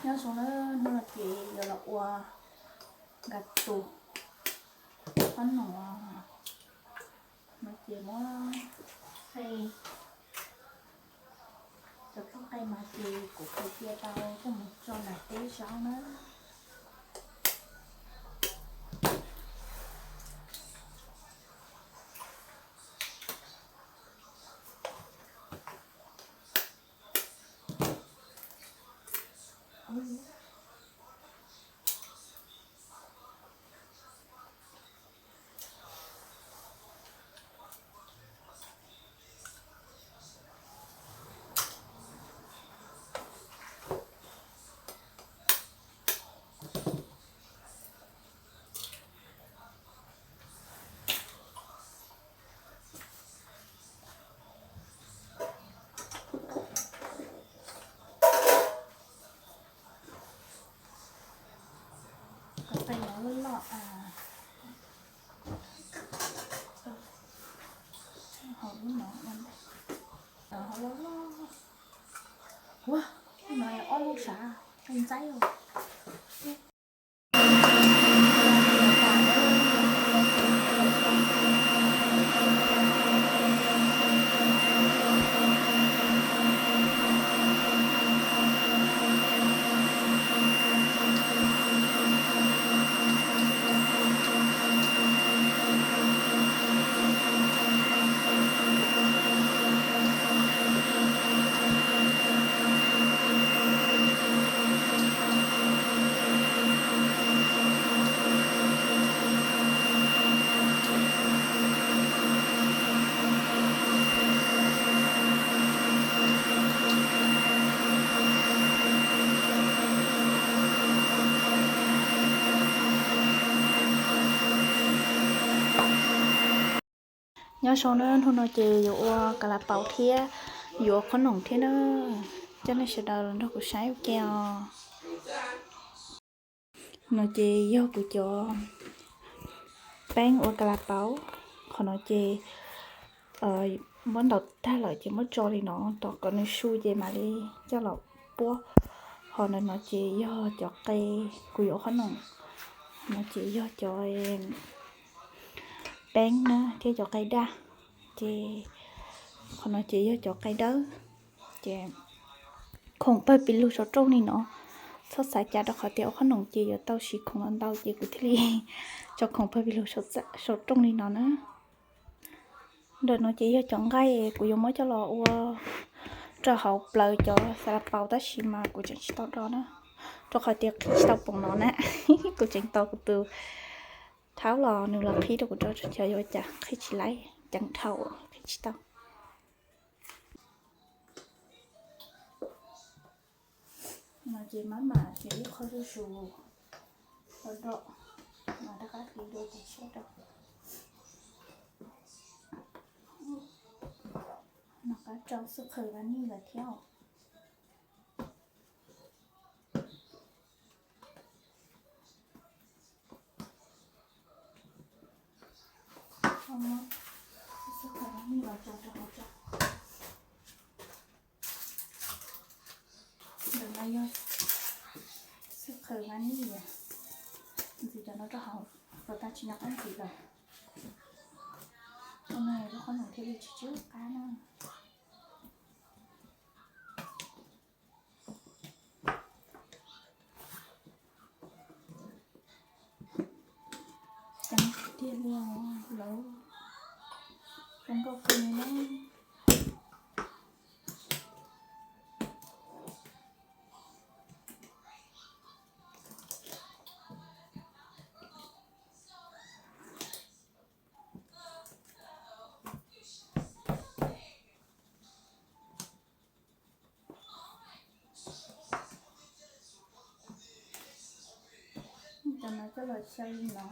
Nyob zoo na, hnub no ces yuav los ua nka tus qhob noom no ces muab qe, cov txoj qe mas ces kuv qhwv cia tau coj mus tso nram teb zaub na. Cov qe no loj loj a, hauv lub no, hauv loj loj. Ua, no ob lub sav, qe ntxaib os. Nyob zoo na, hnub no ces yuav ua kas las paus thiab yuav ua qhob noom thiab na. Coj nej sawv daws los nrog kuv saib ua ke os. No ces yog kuv cov peeb ua kas las paus. Qhov no ces muab ntaus tag lawm ces muab tso li no rau kom nws su ces mam li coj los puab. Ho ntawm no ces yog cov qe kuv yuav ua qhob noom. No ces yog cov peeb na thiab cov qe daj. Ces qhov no ces yog cov qe dawb. Ces khoom pawg pis lug saum rooj li no, txhob xav cas rau qhov tias ua qhob noom ces yuav tau siv khoom ntau ntau ces kuv thiaj li tso khoom pawg pis lug saum rooj li no na. Ntawm no ces yog cov nqaij kuv yuav muab coj los ua rau hauv plaws cov xas las paus tab sis mas kuv tseem tsis tau do na, rau qhov tias qhib tsis tau poom no na. Kuv tseem tos kuv tus thaub los nws los qhib rau kuv tso, xyov yuav ua cas qhib tsis laib, ceev dhau qhib tsis tau. No ces maj mam cev ib qho zuj zus los do, mas rov qab qhib dua ces siab rau. Nov qab rau xwb qhwv vanij lawm thiab. Muab xwb qhwv vanij los tso rau hauv tso. Ntawm no yog xwb qhwv vanij, ntxiv cov no rau hauv, kom tag tsis nov qab ntxiv lawm. Ua no lub qhob noom thiaj li tsis tsw qab na. Ceev tiag li os, lawv zoo nkauj kawg li na. Cov no coj los xyaw li no.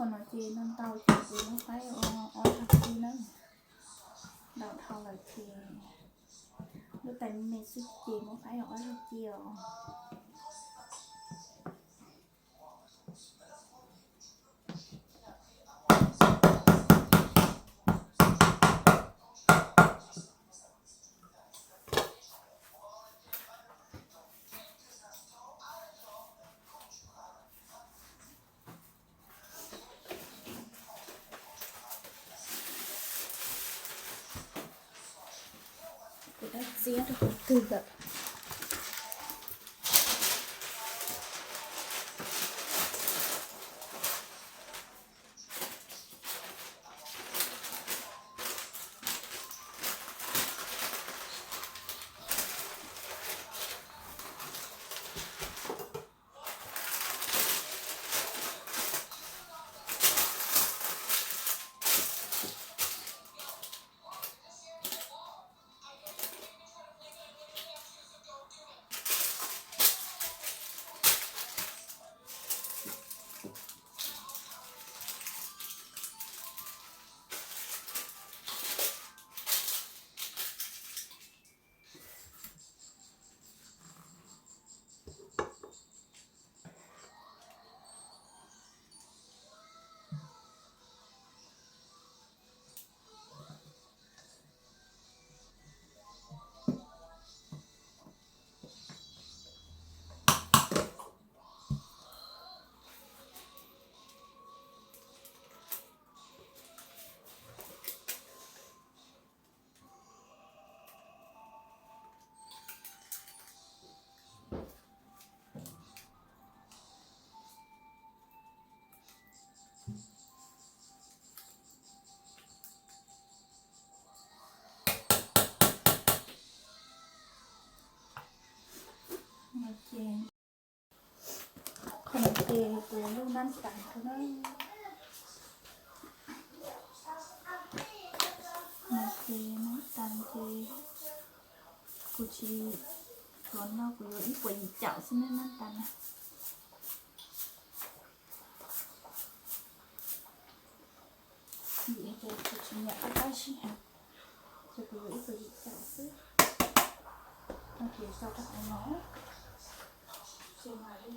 No ces no ntau ces kuv muab faib ua ob zag ci na. Ntau dhau lawm ces lub tais me me xwb ces muab faib ua ob zag ci os. Kuv dab txiab rau qhov twg lawm? Qhov no ces kuv lub nab tas rau na. No ces nab tas ces kuv tsis tuav no, kuv yuav ib puas yim caum xwb na nab tas na. Vim hais tias kuv tsis nyiam qab qab zib heev, ces kuv yuav ib puas yim caum xwb. No ces tso rau hauv no, ces mam li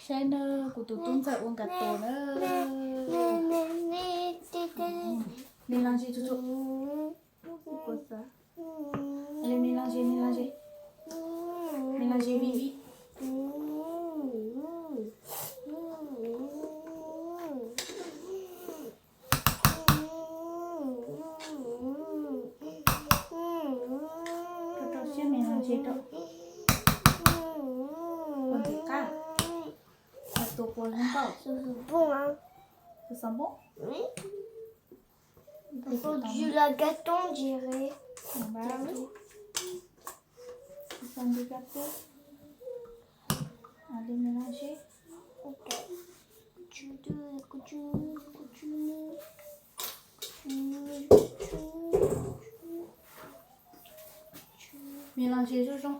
saib na, kuv tus tub ntxawg ua nkas tus na. Nws los ntsia tsuj tsuj. Nws los ntsia, nws los ntsia. Nws los ntsia vim vim. Rau rau siab nws los ntsia rau. Ua ntxim qab. Ua tus puas lub nkauj. Tus xov npoob. Tus xov npoob. Tus xov npoob. Tus xov npoob. Li nws los ntsia. Nws los ntsia zoo zoo.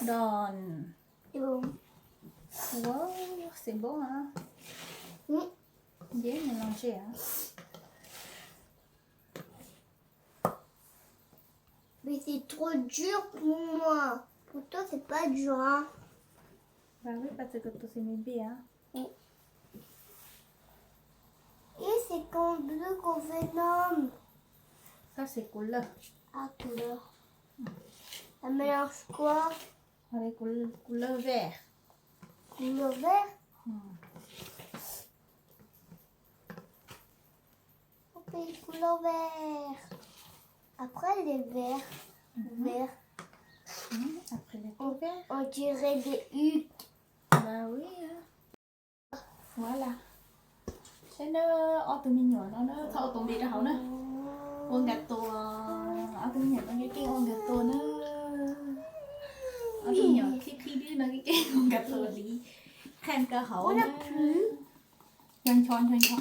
Đòn. Ua xim npoob hả? Dễ mà làm gì hả? Mais c'est trop dur pour moi. Pour toi, c'est pas dur, hein? Bah oui, parce que tu sais bien, hein. Oui. Con bleu, con vert, non. Ça, c'est couleur. Ah, couleur. Elle mélange quoi? Avec coul-, couleur vert. Couleur vert? Hmm. On fait couleur vert. Après, les verts. Mhm. Vert. Mhm, après, les verts. On dirait des huttes. Bah oui, hein. Voilà. Saib na, ob tug me nyuam no na, txhob ua tus npe rau hauv na. Ua nkag tua. Ob tug me nyuam no keej keej ua nkag tua na. Ob tug me nyuam khib khib dwb no keej keej ua nkag tua li. Qhia rau hauv na. Ncho ncho ncho ncho.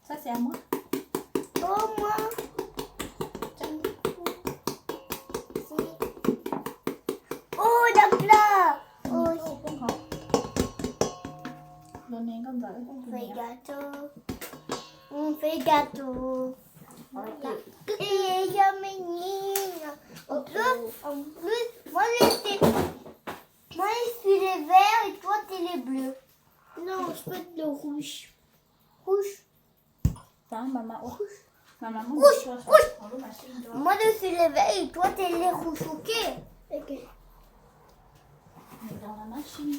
Xab xav muab. Ua muab. Ua dab la. Ua poob hauv. Los ne nkauj ntxawm. Fais gà cho. Un fais gà cho. Et il y a mes niños. En plus, en plus, moi je suis, moi je suis les verts et toi t'es les bleus. Non, je peux être le rouge. Rouge. Tao mas mas ua. Mas mas muab ua saum lub mas sij. Moi je suis les verts et toi t'es les rouges, ok? Ok. Nws rau mas mas sij.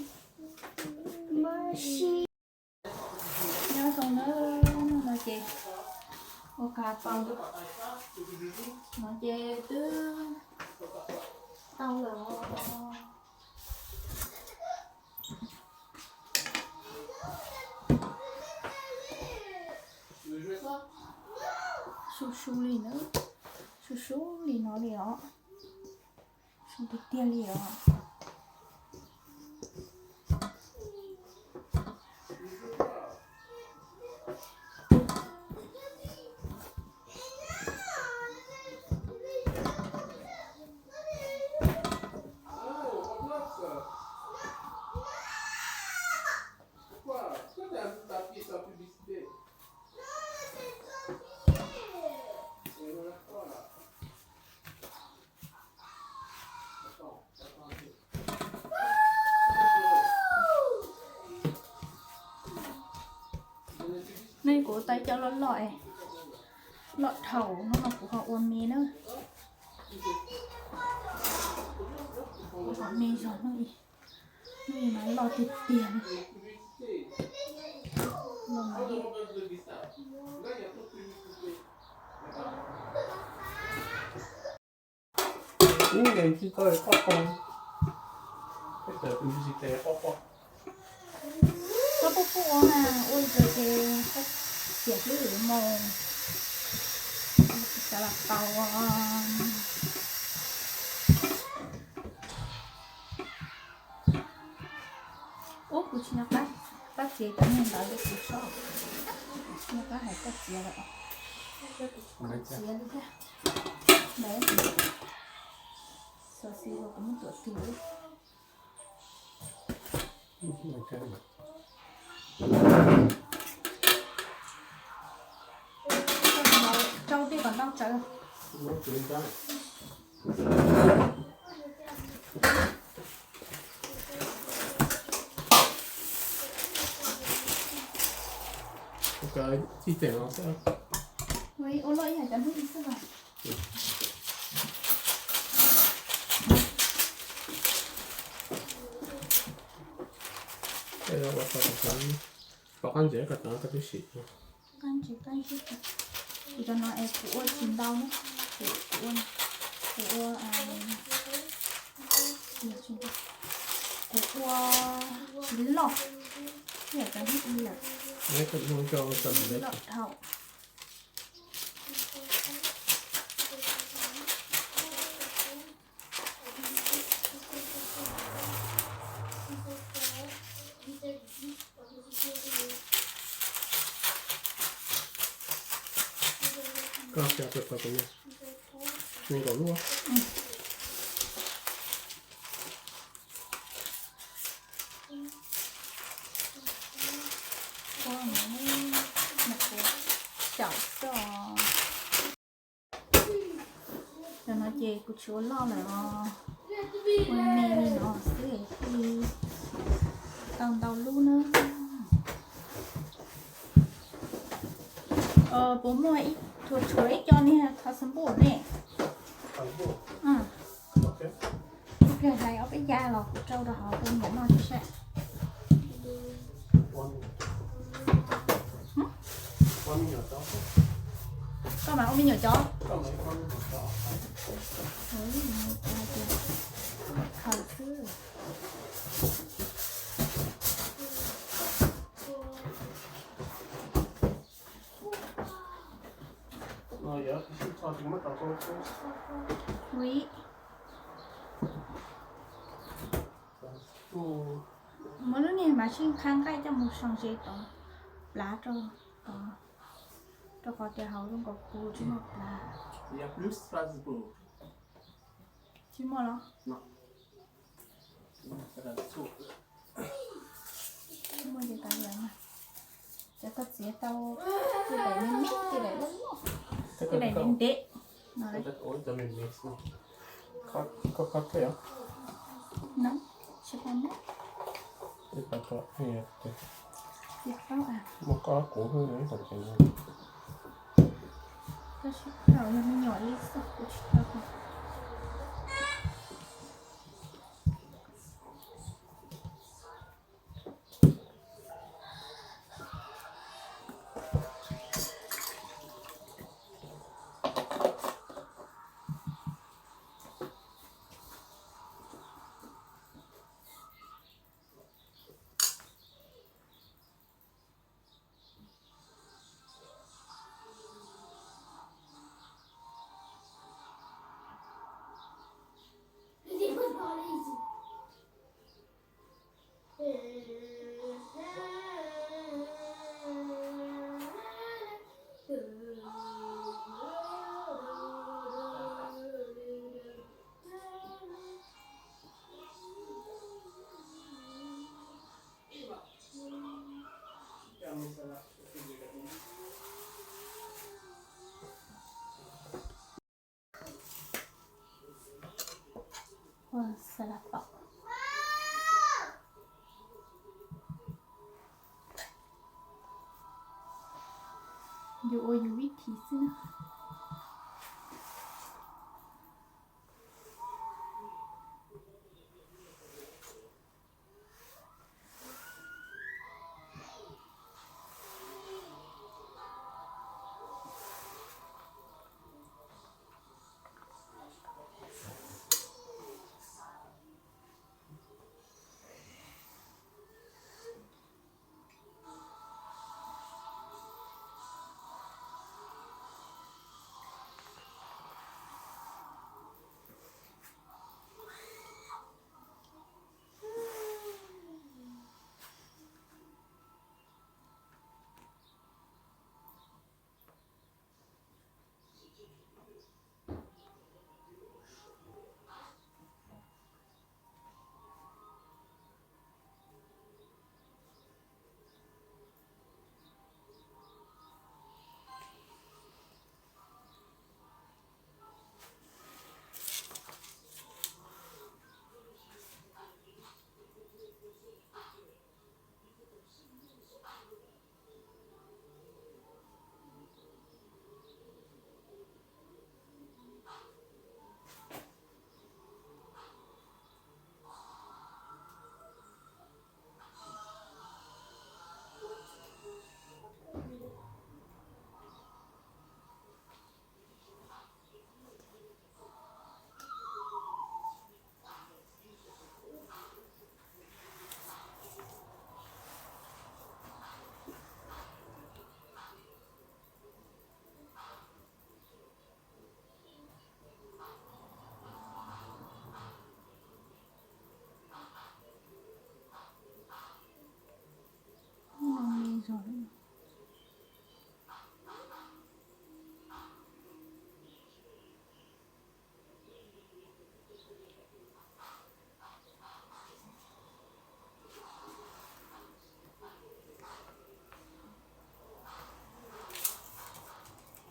Mas sij. Nyob zoo na, no ces ua kag tau no ces twb tau lawm. Su su li na, su su li no li os. Su tiag tiag li os. Nej kuv tais cov loj loj, loj dhau no mas kuv ho ua me na. Kuv ho me zog no, no mas loj tiag tiag. Ib nqes tsis tau qoj qos, ib tawm tus tsis tes qoj qos. Koj puj puj ua na, ua ces koj tiam hlwb moos, xav los tau. Ub, kuv tsis nco qab, qab txiav cov niag ntawd rau kuv saib, tsis nco qab hais koj txiav lawm, kuv txiav li thiab. Ntawd, xyov xis los kuv muab tuam tus. Rau tej kom ntau tsawv. Ua loj ib yam cov hnub xwb mas. Ua tau kom tau, pom qab ntses kom tau koj twb sim. Qab ntses qab ntses. Kuv cov no es kuv ua tsis ntau na, kuv ua, kuv ua, kuv ua tsis loj, ib yam cov hnub i lawm, loj dhau. Koj xav tau tau tus no, nees nkaum lub. Ua no, no kuv xyaum xwb os. Cov no ces kuv tsis ua loj lawm os, ua me me no xwb thiaj li tau ntau lub na. Puas muaj ib, tshuav ib co niag thos xas npuj ne? Kuv hais ob peb yas los kuv rau rau hauv rau niam noj tib sab. Koj mas ua me nyuam cov. Khaws xwb. Ui. Muab lub niag mas sij qha nqaij coj mus sau ze tod, plav rau tod, rau qhov tias hauv zoo nkaus puv tsis muaj plav. Tsis muaj los? Tsis muaj ces kav liam mas. Ces koj txiav tau tej daim me me, tej daim loj loj, tej daim ntev ntev no. Koj kho tej os. No, tsis tau muab. Txiav tau, muaj koj kuv ib qhov ces no. Koj sib tau yog me nyuam li xwb kuv tsis tau. Ua xav las pom. Yus ua yus vib thim xwb na.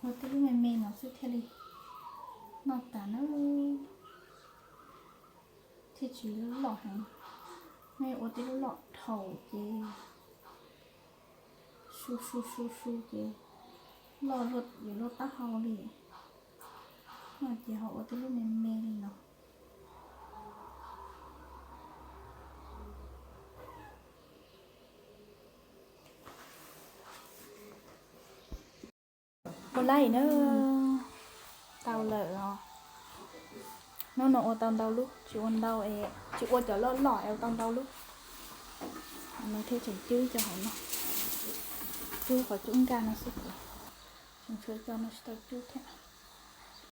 Ua tej lub me me no xwb thiaj li noj tas na. Thiaj tsis loj heev. Nej ua tej lub loj dhau ces su su su su ces Loj yuav luag taub hau li. No ces ho ua tej lub me me li no. Ua laij na, tau lawm os. Hnub no ua tau ntau lub, tsis ua ntau es tsis ua cov loj loj es ua tau ntau lub. No thiaj tseem cub cov hauv no, cub qhov cub nkag no xwb, tseem tshuav cov no tsis tau cub thiab.